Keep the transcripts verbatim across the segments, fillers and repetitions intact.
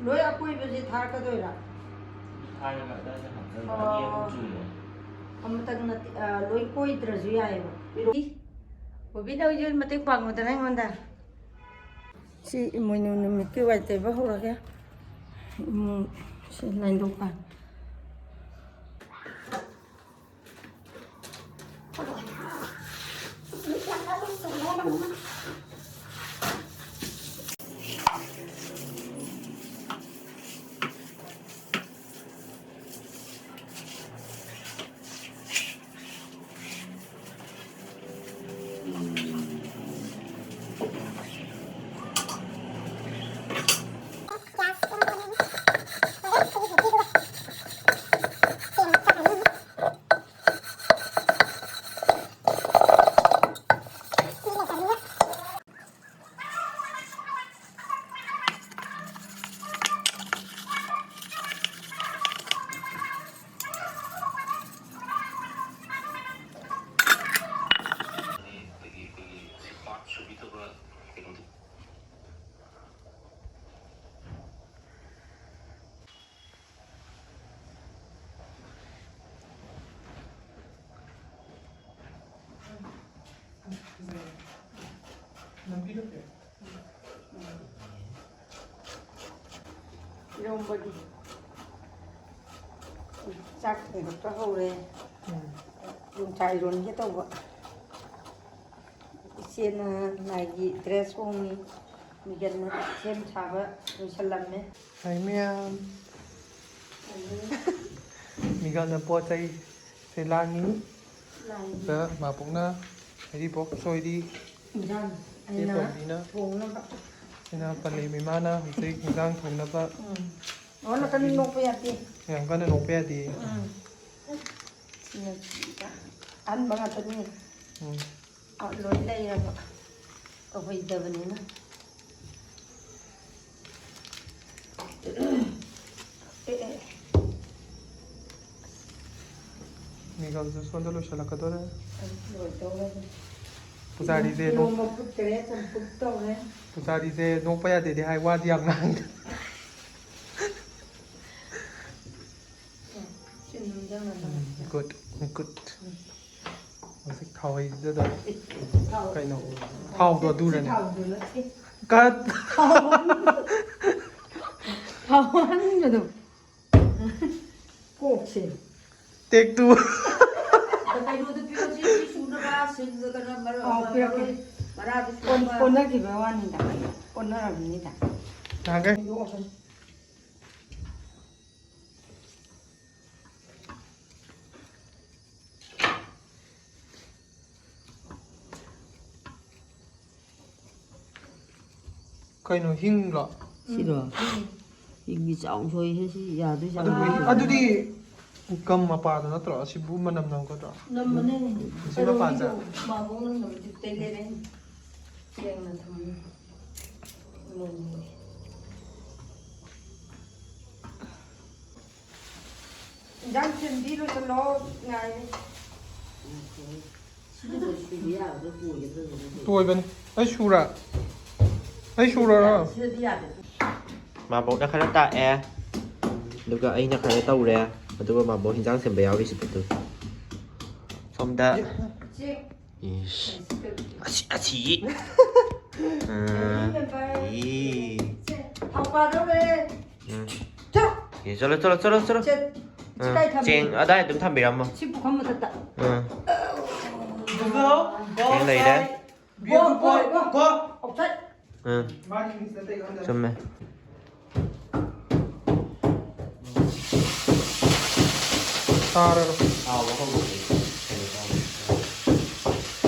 ꯂꯣꯏ ꯑꯀꯣꯏꯕꯁꯦ ꯊꯥꯔꯛꯀꯗꯣꯏꯔꯥ? ꯊꯥꯔꯒ ꯑꯗꯥꯏꯗ ꯍꯥꯞꯆꯜꯂꯣ꯫ ꯑꯣ꯫ ꯑꯅꯤ ꯑꯍꯨꯝ ꯆꯨꯔꯦ꯫ ꯑꯃꯇꯪ ꯅꯠꯇꯦ, ꯑ, ꯂꯣꯏ ꯀꯣꯏꯗ꯭ꯔꯁꯨ ꯌꯥꯏꯑꯕ꯫ ꯕꯣꯕꯤꯅ ꯍꯧꯖꯤꯛ ꯃꯇꯦꯡ ꯄꯥꯡꯉꯨꯗꯅ ꯑꯩꯉꯣꯟꯗ꯫ ꯁꯤ ꯏꯃꯣꯏꯅꯨ ꯅꯨꯃꯤꯠꯀꯤ ꯋꯥꯏ ꯇꯩꯕ ꯍꯧꯔꯒꯦ꯫ ꯏꯃꯨꯡ ꯁꯤ ꯂꯥꯏꯟꯗꯣꯛꯄ꯫ ꯏꯔꯣꯝꯕꯒꯤ ꯆꯥꯛ ꯊꯣꯡꯒꯠꯄ ꯍꯧꯔꯦ꯫ ꯎꯝ꯫ ꯌꯣꯡꯆꯥꯛ ꯏꯔꯣꯟꯒꯦ ꯇꯧꯕ꯫ ꯏꯆꯦꯅ ꯂꯥꯏꯒꯤ dress ꯍꯣꯡꯉꯤ꯫ ꯃꯤꯒꯟꯅ ꯁꯦꯝ ꯁꯥꯕ ꯂꯣꯏꯁꯜꯂꯝꯃꯦ꯫ ꯍꯥꯏ ꯃꯌꯥꯝ꯫ ꯑꯗꯨ ꯃꯤꯒꯟꯅ ꯄꯣꯠ ꯆꯩ ꯁꯦ ꯂꯥꯡꯉꯤ꯫ ꯂꯥꯡꯉꯤ꯫ ꯁꯤꯗ ꯃꯥꯕꯣꯛꯅ ꯍꯩꯔꯤꯕꯣꯞ ꯁꯣꯏꯔꯤ꯫ ꯏꯟꯖꯥꯡ ꯆꯦ ꯑꯩꯅ ꯄꯣꯝꯕꯤꯅ꯫ ꯊꯣꯡꯅꯕ꯫ ꯑꯩꯅ ꯄꯂꯦꯝ ꯏꯃꯥꯅ ꯍꯧꯖꯤꯛ ꯏꯟꯖꯥꯡ ꯊꯣꯡꯅꯕ꯫ ꯎꯝ꯫ ꯑꯣ, ꯅꯥꯀꯟ ꯅꯣꯛꯄ ꯌꯥꯗꯦ꯫ ꯌꯥꯝ ꯀꯟꯅ ꯅꯣꯛꯄ ꯌꯥꯗꯦ꯫ ꯎꯝ꯫ ꯁꯤꯅ ꯑꯍꯟꯕ ꯉꯥꯛꯇꯅꯤ꯫ ꯎꯝ꯫ ꯑ, ꯂꯣꯏ ꯂꯩꯔꯕ꯫ ꯇꯧꯍꯩꯗꯕꯅꯤꯅ꯫ ꯑꯦ, ꯑꯦ꯫ ꯃꯤꯒꯜꯁꯨ ꯁꯣꯝꯗ ꯂꯣꯏꯁꯤꯜꯂꯛꯀꯗꯣꯔꯦ꯫ ꯑꯩ ꯂꯣꯏꯗꯧꯔꯕꯅꯤ꯫ ꯄꯨꯖꯥꯔꯤꯁꯦ ꯅꯣꯛ- ꯏꯔꯣꯝꯕ ꯐꯨꯠꯈ꯭ꯔꯦ, ꯆꯝꯐꯨꯠ ꯇꯧꯔꯦ꯫ ꯄꯨꯖꯥꯔꯤꯁꯦ ꯅꯣꯛꯄ ꯌꯥꯗꯦꯗꯤ ꯍꯥꯏ, ꯋꯥꯗꯤ ꯌꯥꯝ ꯉꯥꯡꯉꯤ꯫ Good, good. ꯍꯧꯖꯤꯛ ꯊꯥꯎ ꯍꯩꯕꯗꯨꯗ ꯀꯩꯅꯣ? ꯊꯥꯎꯗꯣ ꯑꯗꯨꯔꯅꯦ꯫ ꯊꯥꯎꯗꯣ ꯅꯠꯇꯦ꯫ Cut. ꯊꯥꯎ ꯍꯟꯕꯗꯣ꯫ ꯀꯣꯛꯁꯦ꯫ Take two. ꯀꯩꯅꯣꯗ ꯄꯤꯔꯛꯑꯣ, ꯁꯤ, ꯁꯤ ꯁꯨꯅꯕ, ꯁꯤꯡꯒ ꯀꯩꯅꯣ, ꯃꯔꯣꯏ, ꯑꯥꯎ, ꯄꯤꯔꯛꯀꯦ꯫ ꯃꯔꯣꯏ, ꯃꯔꯥꯗꯨ ꯁꯨꯅꯕ꯫ ꯑꯣꯟꯅꯈꯤꯕ ꯋꯥꯅꯤꯗ, ꯑꯣꯟꯅꯔꯕꯅꯤꯗ꯫ ꯌꯥꯒꯦ꯫ ꯀꯩꯅꯣ, ꯍꯤꯡꯂꯣ? ꯁꯤꯔꯣ? ꯍꯤꯡꯒꯤ ꯆꯥꯎ ꯁꯣꯏꯍꯦ, ꯁꯤ ꯌꯥꯗꯣꯏ ꯆꯥꯠꯂꯣ? ꯑꯗꯨꯗꯤ, ꯑꯗꯨꯗꯤ ꯒꯝ ꯃꯄꯥꯗꯣ ꯅꯠꯇ꯭ꯔꯣ? ꯑꯁꯤꯕꯨ ꯃꯅꯝ ꯅꯝꯒꯗ꯭ꯔꯣ? ꯅꯝꯕꯅꯦ꯫ ꯁꯤ ꯃꯄꯥꯁꯦ? ꯀꯩꯅꯣꯒꯤꯗꯣ, ꯃꯥꯕꯣꯛꯅ ꯅꯝꯕꯗꯨꯗꯩ ꯂꯩꯔꯛꯏꯅꯦ꯫ ꯁꯦꯡꯅ ꯊꯝꯃꯨ꯫ ꯏꯟꯖꯥꯡ ꯁꯦꯝꯕꯤ ꯂꯣꯏꯁꯤꯜꯂꯣ, ꯉꯥꯏꯔꯦ꯫ ꯇꯣꯏꯕꯅꯤ꯫ ꯑꯩ ꯁꯨꯔ? ꯑꯩ ꯁꯨꯔꯔꯣ? ꯃꯥꯕꯣꯛꯅ ꯈꯔ ꯇꯥꯛꯑꯦ, ꯑꯗꯨꯒ ꯑꯩꯅ ꯈꯔ ꯇꯧꯔꯦ, ꯑꯗꯨꯒ ꯃꯥꯕꯣꯛ ꯍꯤꯟꯖꯥꯡ ꯁꯦꯝꯕ ꯌꯥꯎꯔꯤꯁꯤꯗꯤ ꯇꯨ꯫ ꯁꯣꯝꯗ꯫ ꯆꯦ꯫ ꯏꯁ꯫ ꯑꯁꯤ, ꯑꯁꯤ꯫ ꯑꯥ, ꯏ꯫ ꯆꯦ, ꯊꯥꯎ ꯀꯥꯗꯧꯔꯦ꯫ ꯎꯝ꯫ ꯆꯣ꯫ ꯑꯦ, ꯆꯠꯂꯣ, ꯆꯠꯂꯣ, ꯆꯠꯂꯣ, ꯆꯠꯂꯣ꯫ ꯆꯦ, ꯁꯤ ꯑꯥ, ꯀꯥꯏ ꯊꯝꯃꯤ? ꯆꯦꯡ ꯑꯗꯥꯏ ꯑꯗꯨꯝ ꯊꯝꯕꯤꯔꯝꯃꯣ꯫ ꯁꯤ ꯄꯨꯈꯝ ꯃꯊꯛꯇ꯫ ꯑꯥ꯫ ꯆꯦꯡ ꯂꯩꯔꯦ꯫ Go, go, go, go. Outside. ꯑꯥ꯫ ꯆꯨꯝꯃꯦ꯫ ꯇꯥꯔꯦꯕ꯫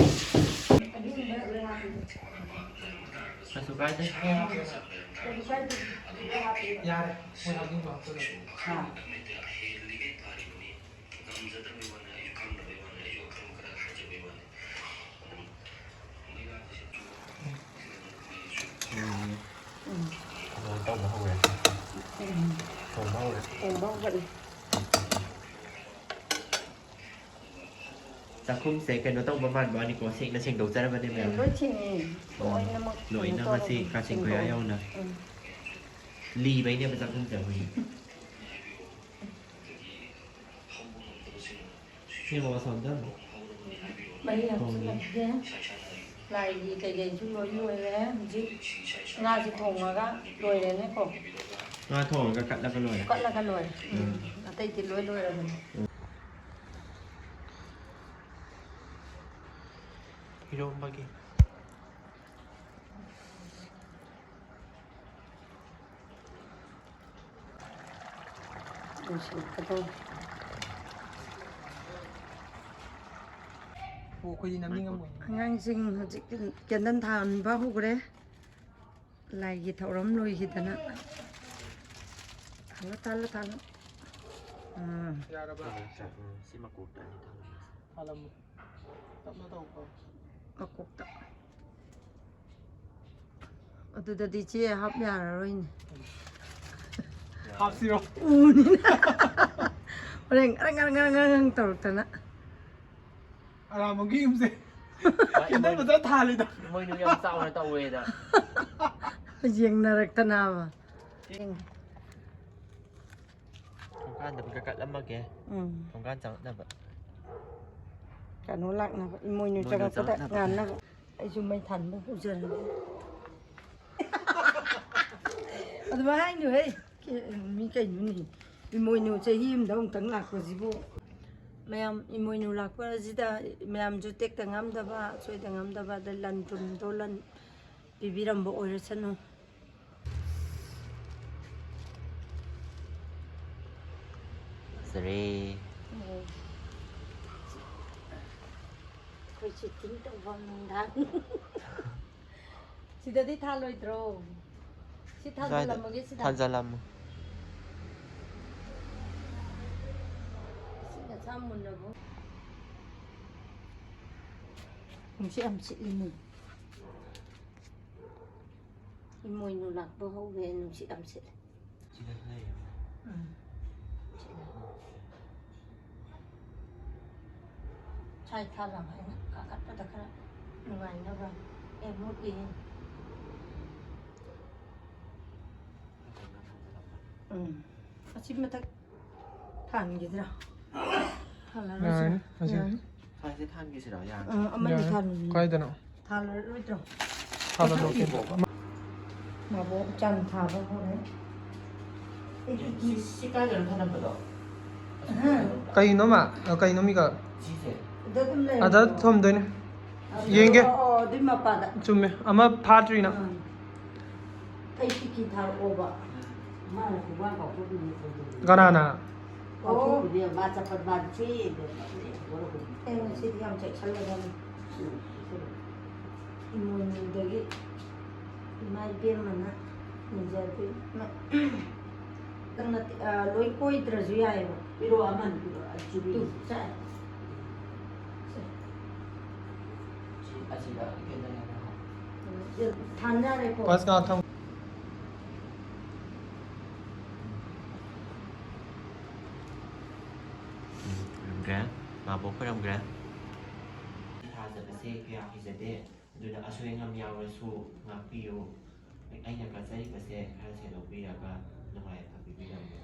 ꯀꯩꯁꯨ ꯀꯥꯏꯗꯦ꯫ ꯌꯥꯔꯦ꯫ ꯃꯣꯏ ꯍꯥꯞꯅꯤꯡꯕ ꯍꯥꯞꯆꯜꯂꯣ꯫ ꯎꯝ꯫ ꯎꯝ꯫ ꯀꯩꯅꯣ ꯇꯧꯕ ꯍꯧꯔꯦ꯫ ꯎꯝ꯫ ꯊꯣꯡꯕ ꯍꯧꯔꯦ꯫ ꯊꯣꯡꯕ ꯍꯧꯒꯠꯂꯦ꯫ ꯆꯥꯛꯈꯨꯝꯁꯦ ꯀꯩꯅꯣ ꯇꯧꯕ ꯃꯥꯟꯕ ꯋꯥꯅꯤꯀꯣ, ꯁꯦꯡꯅ ꯁꯦꯡꯗꯣꯛꯆꯔꯕꯅꯦ ꯃꯌꯥꯝ꯫ ꯂꯣꯏ ꯁꯦꯡꯉꯦ꯫ ꯎꯝ꯫ ꯂꯣꯏꯅꯃꯛ ꯂꯣꯏꯅ ꯁꯦꯡ-, ꯇꯧꯔꯦ꯫ ꯀꯥꯆꯤꯟ ꯀꯣꯏꯌꯥ ꯁꯦꯡꯗꯣꯛꯑꯦ꯫ ꯌꯥꯎꯅ꯫ ꯎꯝ꯫ ꯂꯤꯕꯩꯅꯦꯕ ꯆꯥꯛꯈꯨꯝꯁꯦ ꯑꯩꯈꯣꯏꯒꯤ꯫ ꯃꯍꯤ ꯍꯥꯞꯆꯤꯜꯂꯛꯀꯦ꯫ ꯂꯥꯏꯒꯤ ꯀꯩꯀꯩꯁꯨ ꯂꯣꯏ ꯂꯣꯏꯔꯦ꯫ ꯍꯧꯖꯤꯛ ꯉꯥꯁꯦ ꯊꯣꯡꯉꯒ ꯂꯣꯏꯔꯦꯅꯦꯀꯣ꯫ ꯉꯥ ꯊꯣꯡꯉꯒ ꯀꯠꯂꯒ ꯂꯣꯏꯔꯦ꯫ ꯀꯠꯂꯒ ꯂꯣꯏꯔꯦ꯫ ꯎꯝ꯫ ꯎꯝ꯫ ꯑꯇꯩꯗꯤ ꯂꯣꯏ ꯂꯣꯏꯔꯕꯅꯦ꯫ ꯎꯝ꯫ ꯏꯔꯣꯝꯕꯒꯤ꯫ ꯂꯣꯏꯁꯤꯜꯂꯛꯀꯗꯧꯔꯦ꯫ ꯑꯣ, ꯑꯩꯈꯣꯏꯗꯤ ꯅꯝꯅꯤꯡꯉꯝꯃꯣꯏ꯫ ꯑꯉꯥꯡꯁꯤꯡ ꯍꯧꯖꯤꯛ ꯀꯦꯟꯗꯜ ꯊꯥꯟꯕ ꯍꯧꯈ꯭ꯔꯦ꯫ ꯂꯥꯏꯒꯤ ꯊꯧꯔꯝ ꯂꯣꯏꯈꯤꯗꯅ꯫ ꯊꯥꯜꯂꯣ, ꯊꯥꯜꯂꯣ, ꯊꯥꯜꯂꯣ꯫ ꯑꯥ꯫ ꯌꯥꯔꯕ? ꯎꯝ, ꯁꯤ ꯃꯀꯣꯛꯇ ꯑꯅꯤ ꯊꯥꯜꯂꯝꯃꯁꯤ꯫ ꯊꯥꯜꯂꯝꯃꯣ꯫ ꯇꯞꯅ ꯇꯧꯀꯣ꯫ ꯃꯀꯣꯛꯇ꯫ ꯑꯗꯨꯗꯗꯤ ꯏꯆꯦ ꯍꯥꯞ ꯌꯥꯔꯔꯣꯏꯅꯦ꯫ ꯍꯥꯞꯁꯤꯔꯣ? ꯎꯅꯤꯅ꯫ ꯍꯣꯔꯦꯟ ꯉꯔꯪ ꯉꯔꯪ ꯉꯔꯪ ꯉꯔꯪ ꯇꯧꯔꯛꯇꯅ꯫ ꯑꯔꯥꯝꯕꯒꯤ ꯌꯨꯝꯁꯦ꯫ ꯍꯣꯏ, ꯀꯦꯟꯗꯜ ꯃꯣꯏ, ꯐꯖꯅ ꯊꯥꯜꯂꯤꯗ꯫ ꯃꯣꯏꯅ ꯌꯥꯝ ꯆꯥꯎꯅ ꯇꯧꯋꯦꯗ꯫ ꯌꯦꯡꯅꯔꯛꯇꯅꯕ꯫ ꯊꯣꯡꯒꯥꯟꯗ ꯑꯃꯨꯛꯀ ꯀꯠꯂꯝꯃꯒꯦ꯫ ꯎꯝ꯫ ꯊꯣꯡꯒꯥꯟ ꯆꯪꯉꯛꯅꯕ꯫ ꯀꯩꯅꯣ ꯂꯥꯛꯅꯕ, ꯏꯃꯣꯏꯅꯨ ꯏꯃꯣꯏꯅꯨ ꯆꯪꯉꯛꯄꯗ ꯆꯪꯉꯛꯅꯕ꯫ ꯉꯥꯟꯅꯕ꯫ ꯑꯩꯁꯨ ꯃꯩ ꯊꯥꯟꯕ ꯍꯧꯖꯔꯒꯦ꯫ ꯑꯗꯨꯃꯥꯏ ꯍꯥꯏꯅꯨꯍꯦ꯫ ꯀꯦ-, ꯃꯤ ꯀꯩꯅꯣꯅꯦ꯫ ꯏꯃꯣꯏꯅꯨ ꯆꯍꯤ ꯑꯃꯗ ꯑꯃꯨꯛꯇꯪ ꯂꯥꯛꯄꯁꯤꯕꯨ꯫ ꯃꯌꯥꯝ ꯏꯃꯣꯏꯅꯨ ꯂꯥꯛꯄꯁꯤꯗ ꯃꯌꯥꯝꯁꯨ ꯇꯦꯛꯇ ꯉꯝꯗꯕ, ꯁꯣꯏꯗ ꯉꯝꯗꯕ, ꯑꯗ ꯂꯟ ꯊꯨꯝꯗꯣ ꯂꯟ ꯄꯤꯕꯤꯔꯝꯕ ꯑꯣꯏꯔꯁꯅꯨ꯫ ꯐꯖꯔꯦ꯫ ꯎꯝ꯫ ꯑꯩꯈꯣꯏ shooting ꯇꯧꯐꯝ ꯅꯨꯡꯗꯥꯡ꯫ ꯁꯤꯗꯗꯤ ꯊꯥꯜꯂꯣꯏꯗ꯭ꯔꯣ? ꯁꯤ ꯊꯥꯖꯤꯜꯂꯝꯃꯒꯦ ꯁꯤꯗ꯫ ꯊꯥꯖꯤꯜꯂꯝꯃꯣ꯫ ꯁꯤ ꯃꯁꯥ ꯃꯨꯟꯅꯕ꯫ ꯅꯨꯡꯁꯤꯠ ꯌꯥꯝ ꯁꯤꯠꯂꯤꯅꯦ꯫ ꯏꯃꯣꯏꯅꯨ ꯂꯥꯛꯄ ꯍꯧꯔꯦ, ꯅꯨꯡꯁꯤꯠ ꯌꯥꯝ ꯁꯤꯠꯂꯦ꯫ ꯁꯤꯗ ꯂꯩꯌꯦ꯫ ꯎꯝ꯫ ꯁꯤꯗ꯫ ꯁ꯭ꯋꯥꯏ ꯊꯥꯔꯒ ꯑꯩꯅ ꯀꯥꯈꯠꯄꯗ ꯈꯔ ꯅꯨꯡꯉꯥꯏꯅꯕ꯫ ꯑꯦ, ꯃꯨꯠꯂꯤꯍꯦ꯫ ꯎꯝ꯫ ꯑꯁꯤ ꯃꯊꯛ ꯊꯥꯟꯈꯤꯗ꯭ꯔꯥ? ꯊꯥꯜꯂꯔꯣꯏꯁꯤꯔ? ꯌꯥꯔꯅꯤ, ꯉꯁꯤ꯫ ꯌꯥꯔꯅꯤ꯫ ꯁꯥꯏꯁꯦ ꯊꯥꯟꯈꯤꯁꯤꯔꯣ? ꯌꯥꯔꯅꯤ꯫ ꯑ, ꯑꯃꯅꯤ ꯌꯥꯔꯅꯤ꯫ ꯊꯥꯜꯂꯨꯔꯤ꯫ ꯀꯥꯏꯗꯅꯣ? ꯊꯥꯜꯂꯔꯣꯏꯗ꯭ꯔꯣ? ꯊꯥꯜꯂꯗꯣ ꯀꯩꯅꯣ? ꯃꯊꯛꯀꯤꯕꯣꯕ? ꯃꯥꯕꯣꯛ ꯆꯥꯡ ꯊꯥꯕ ꯍꯧꯔꯦ꯫ ꯑꯦ, ꯁꯤ, ꯁꯤ ꯀꯥꯏꯗꯅꯣ ꯊꯥꯜꯂꯝꯕꯗꯣ? ꯑꯍ꯫ ꯀꯩꯅꯣ ꯃꯥ? ꯑ, ꯀꯩꯅꯣ ꯃꯤꯒ? ꯁꯤꯁꯦ? ꯑꯗ ꯑꯗꯨꯝ ꯂꯩꯔꯝꯃꯣ꯫ ꯑꯗ ꯊꯝꯗꯣꯏꯅꯦ꯫ ꯑꯗꯨ ꯌꯦꯡꯒꯦ꯫ ꯑꯣ, ꯑꯣ, ꯑꯗꯨꯏ ꯃꯄꯥꯗ꯫ ꯆꯨꯝꯃꯦ꯫ ꯑꯃ ꯐꯥꯗ꯭ꯔꯤꯅ꯫ ꯑꯥ꯫ ꯑꯩ ꯇꯤꯀꯤ ꯊꯥꯔꯛꯑꯣꯕ꯫ ꯃꯥꯅ ꯈꯣꯡꯕꯥꯟ ꯀꯥꯎꯊꯣꯛꯈꯤꯕꯅꯤ ꯈꯪꯗꯦ꯫ ꯀꯅꯥꯅ? ꯀꯥꯎꯊꯣꯛꯈꯤꯕꯅꯦ꯫ ꯃꯥ ꯆꯠꯄ ꯃꯥ ꯆꯦ ꯑꯩ ꯉꯁꯤꯗꯤ ꯌꯥꯝ ꯆꯦꯛꯁꯤꯜꯂꯗꯕꯅꯤ꯫ ꯏꯃꯣꯏꯅꯨꯗꯒꯤ ꯏꯃꯥ ꯏꯕꯦꯝꯃꯅ ꯅꯤꯖꯔꯗꯤ ꯅꯪꯅ, ꯑ, ꯂꯣꯏ ꯀꯣꯏꯗ꯭ꯔꯁꯨ ꯌꯥꯏꯑꯕ꯫ ꯄꯤꯔꯛꯑꯣ, ꯑꯃꯅꯤ ꯄꯤꯔꯛꯑꯣ꯫ ꯑ, ꯖꯨꯕꯤꯂꯤ꯫ ꯇꯨ, ꯁꯦ꯫ ꯁꯦ꯫ ꯁꯤ ꯑꯁꯤꯗ ꯀꯦꯟꯗꯜ ꯌꯥꯝ ꯍꯥꯞꯄꯣ꯫ ꯊꯥꯟꯖꯔꯦꯀꯣ꯫ ꯕꯁ ꯉꯥꯛꯇꯪ꯫ ꯎꯝ, ꯈꯣꯏꯔꯝꯈ꯭ꯔꯦ꯫ ꯃꯥꯕꯣꯛ ꯈꯣꯏꯔꯝꯈ꯭ꯔꯦ꯫ ꯊꯥꯖꯕꯁꯦ ꯀꯌꯥ ꯍꯩꯖꯗꯦ꯫ ꯑꯗꯨꯅ ꯑꯁꯣꯏ ꯑꯉꯥꯝ ꯌꯥꯎꯔꯁꯨ ꯉꯥꯛꯄꯤꯌꯨ꯫ ꯑꯩꯅ ꯀꯠꯆꯔꯤꯕꯁꯦ ꯈꯔ ꯁꯦꯡꯗꯣꯛꯄꯤꯔꯒ ꯅꯨꯡꯉꯥꯏ ꯌꯥꯏꯐ ꯄꯤꯕꯤꯔꯝꯃꯨ꯫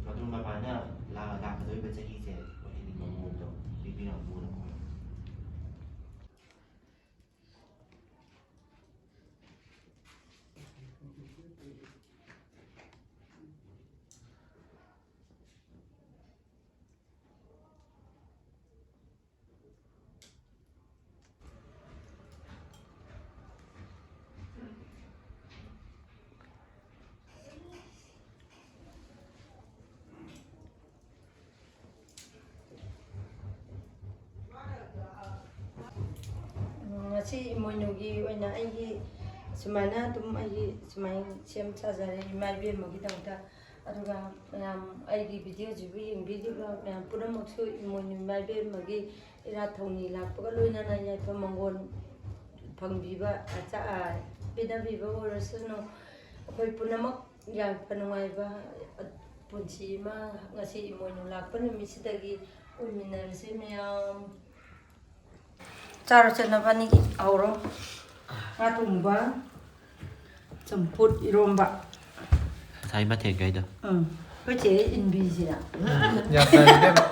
ꯃꯗꯨ ꯃꯄꯥꯅ ꯂꯥ-, ꯂꯥꯛꯀꯗꯧꯔꯤꯕ ꯆꯍꯤꯁꯦ ꯑꯣꯏꯍꯟꯅꯤꯡꯕ ꯃꯑꯣꯡꯗꯣ ꯄꯤꯕꯤꯔꯝꯃꯨꯅ ꯈꯣꯏꯔꯝꯃꯤ꯫ ꯎꯝ, ꯉꯁꯤ ꯏꯃꯣꯏꯅꯨꯒꯤ ꯑꯣꯏꯅ ꯑꯩꯒꯤ ꯁꯨꯃꯥꯏꯅ ꯑꯗꯨꯝ ꯑꯩꯒꯤ ꯁꯨꯃꯥꯏꯅ ꯁꯦꯝ ꯁꯥꯖꯔꯦ ꯏꯃꯥ ꯏꯕꯦꯟꯕꯒꯤꯗꯃꯛꯇ꯫ ꯑꯗꯨꯒ ꯃꯌꯥꯝ ꯑꯩꯒꯤ ꯚꯤꯗꯤꯑꯣꯁꯤꯕꯨ ꯌꯦꯡꯕꯤꯔꯤꯕ ꯃꯌꯥꯝ ꯄꯨꯝꯅꯃꯛꯁꯨ ꯏꯃꯣꯏꯅꯨ ꯏꯃꯥ ꯏꯕꯦꯟꯕꯒꯤ ꯏꯔꯥꯠ ꯊꯧꯅꯤ ꯂꯥꯛꯄꯒ ꯂꯣꯏꯅꯅ ꯌꯥꯏꯐ ꯃꯪꯒꯣꯜ ꯐꯪꯕꯤꯕ, ꯑꯆꯥ-, ꯑ, ꯄꯤꯅꯕꯤꯕ ꯑꯣꯏꯔꯁꯅꯨ꯫ ꯑꯩꯈꯣꯏ ꯄꯨꯝꯅꯃꯛ ꯌꯥꯏꯐ ꯅꯨꯡꯉꯥꯏꯕ ꯄꯨꯟꯁꯤ ꯑꯃ ꯉꯁꯤ ꯏꯃꯣꯏꯅꯨ ꯂꯥꯛꯄ ꯅꯨꯃꯤꯠꯁꯤꯗꯒꯤ ꯑꯣꯏꯃꯤꯟꯅꯔꯁꯤ ꯃꯌꯥꯝ꯫ ꯆꯥꯔꯣ ꯆꯦ ꯅꯕꯥꯅꯤꯒꯤ ꯍꯧꯔꯣ꯫ ꯉꯥ ꯊꯣꯡꯕ, ꯆꯝꯐꯨꯠ, ꯏꯔꯣꯝꯕ꯫ ꯉꯁꯥꯏ ꯃꯊꯦꯜꯈꯩꯗꯣ꯫ ꯎꯝ꯫ ꯑꯩꯈꯣꯏ ꯆꯦ ꯏꯟꯕꯤꯁꯤꯅ꯫ ꯌꯥꯝ ꯐꯔꯦ ꯏꯕꯦꯝꯃ꯫